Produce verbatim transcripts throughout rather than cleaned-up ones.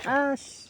Ash.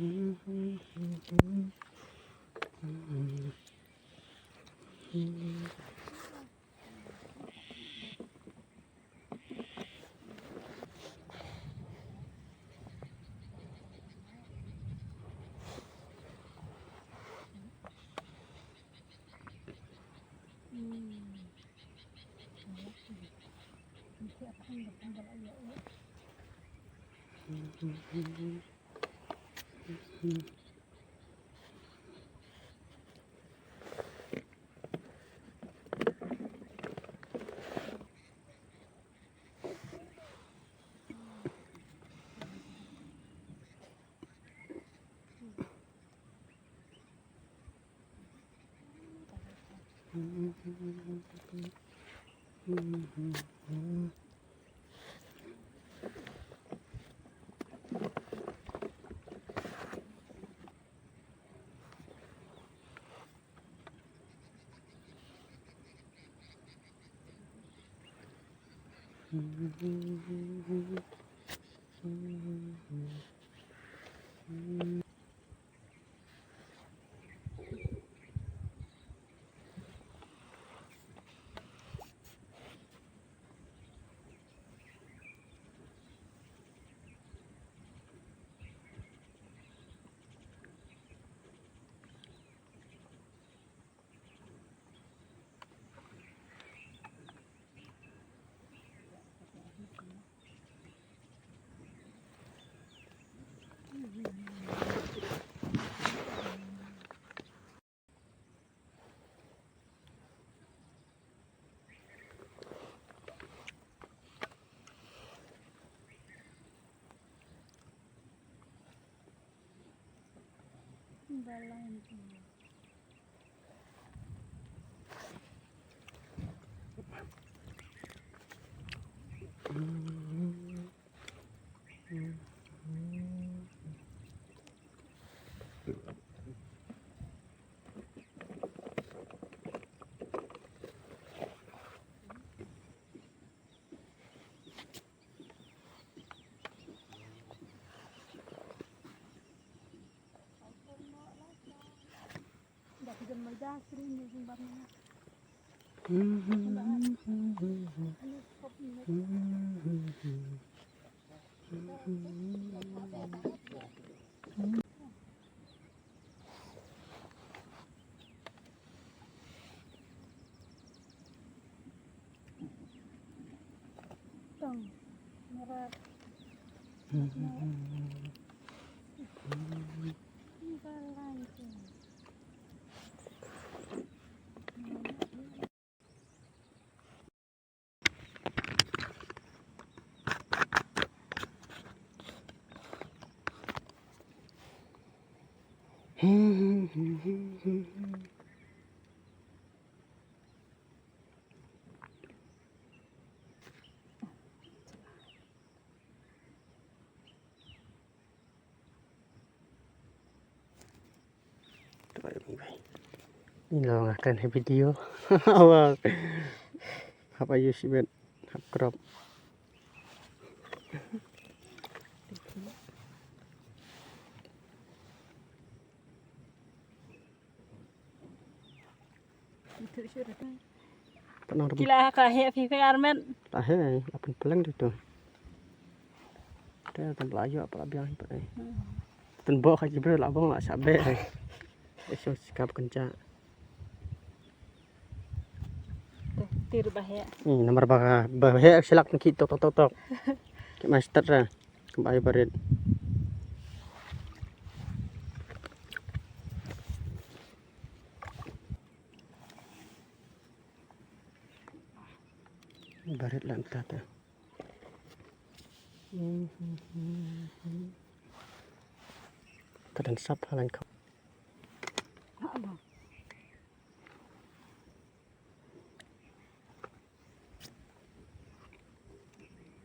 Ni long akan he video. Awak. Hap ayu sibet. Hap crop. Ki la ka heh phi phi armet. La heh, la pynpleng tu tu. Te tang la ïoh pa la biang hi pa ai. Tang bok ha ki briew la bong la sha beh ai. Ai shu sikap kynja. Tir ba heh. Hmm, namar ba, ba heh shlak na ki tok tok tok tok. Ki master ra. Kumba ai barit. Barit lan ta ta. Ka dang sap ha lan ka.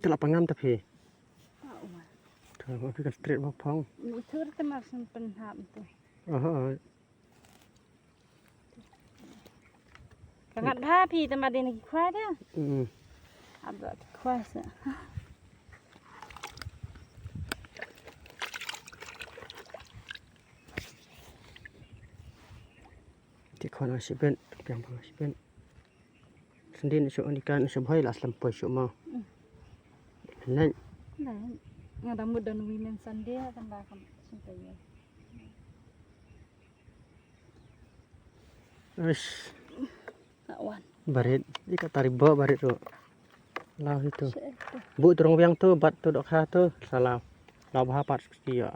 Te la pangam ta phi. Te ma phi kan straight ba phong. Mu thur te mar sum pen hap te. Aha. Ka ngat bha phi te ma dei na ki khwa de. Hmm. Ab da ki khwa sa. Khon a shipet, piang pang a shipet. Sendin shu unikan shu bhai la slem poi shu mau. Hmm. Nen. Nen. Nga da mut don Women Sunday kan da kan sumpai ya. Uish. Nak wan. Barit, ika tari bo barit tu. Lau itu. Syek tu. Bu turung biang tu, bat tu dok ha tu, salam. Lau bha pat ski ya.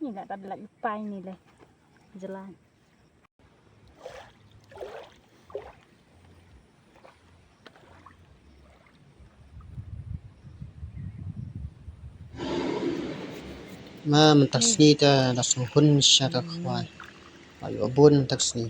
Ni nak tak belak ipai ni leh. Jelan. Ma mynta sngi ta la sngewhun sha ka khwai. Ayu abun mynta sngi.